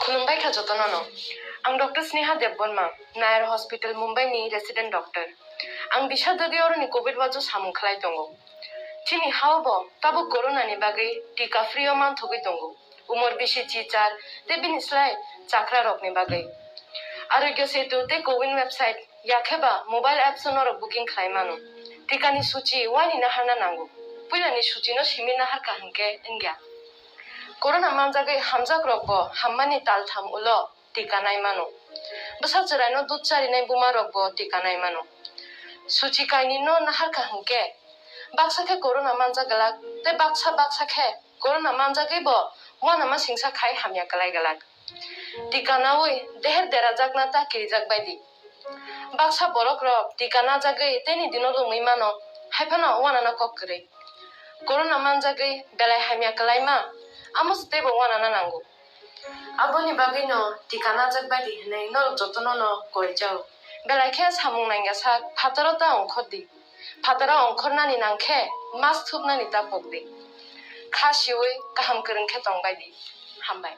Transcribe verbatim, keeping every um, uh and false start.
Khulumbai kha jotono no. Ang Doctor Sneha Debbarma, Nair Hospital Mumbai ni resident doctor. Ang Biswadadi oroni covid wajo samung khlai tongo. Chini hao bo tabuk corona ni bagwi tika free o manthogwi tongo. Umor bisi chichar tei bini slai chakra rokni bagwi. Arogya Setu tei Cowin website yakheba mobile apps o norok booking khlai mano. Tikani suchi waini naharna nango. Puilani suchino simi naharkha hwnkhe wngya. Corona manjagwi hamjak rokbo hammani taltham ulo tika nai mano. Bwsa chwraino dud charinai buma rokbo tika nai mano. Suchi kainwino naharkha hwnkhe baksa khe corona manjak glak tei baksa baksa khe corona manjagwibo uanama singsa khai hamya kwlai glak. Tika naui deher derajakna ta kirijak baidi. Baksa borok rok tika najagwi teini dino lumui mano, haiphano uanana kok kwrwi. Corona manjagwi belai hamya kwlaima, amo se teibo uanana nango. Aboni bagwino tika najak baidi hwnwi norok jotono no koi chao. Belai khe samung nangya sak phataro ta ongkhor di. Phataro ongkhornani nang khe mask thupnani ta pok di. Kha siui kaham kwrwng khe tong baidi. Hambai.